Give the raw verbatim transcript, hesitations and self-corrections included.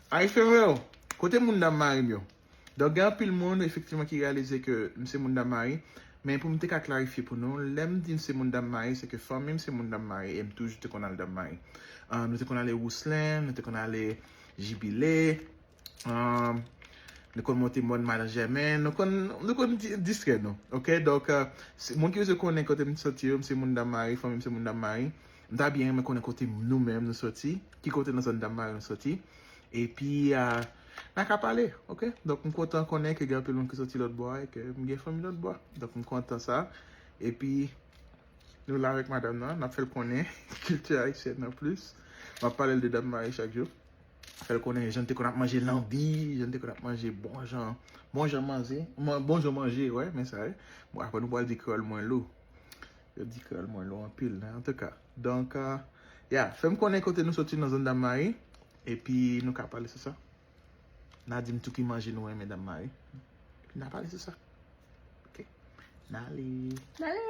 Ay, frè yo, kote moun Dam Mari m yo? Donk, gen anpil moun, efektivman, ki reyalize ke m se moun Dam Mari. Men pou m te ka klarifye pou nou, lè m di m se moun Dam Mari, se ke fanmi m se moun Dam Mari, e m toujou te konn al Dam Mari. Ah, nou te konn ale Wouslen, nou te konn ale Jibile, ah, nou konn monte mòn Madan Jèmen, nou konn, nou konn di- distrè nou, oke? Donk, ah, si- moun ki bezwen konnen kote m soti yo, m se moun Dam Mari, fanmi m se moun Dam Mari. M ta byen renmen konnen kote nou menm nou soti, ki kote nan zòn Dam Mari nou soti. Epi, ah, n a ka pale, oke? Donk, m kontan konnen ke gen anpil moun ki soti lòt bò a e ke m gen fanmi lòt bò a. Donk, m kontan sa. Epi, nou la avèk madanm nan, n ap fè l konnen kilti ayisyèn nan plis. M ap pale l de Dam Mari chak jou. Fè l konnen jan n te konn ap manje lanbi, jan n te konn ap manje bon jan, bon jan manje, bon jan manje, wè, men sa, wè. Bon, apre nou pral di kreyòl mwen lou. Yo di kreyòl mwen lou anpil, nan, antouka. Donk, ah, ya, fè m konnen kote nou soti nan zòn Dam Mari, epi nou ka pale sou sa. N a di m tou ki manje nou renmen Dam Mari. Epi n a pale sou sa. Oke. N ale. N ale.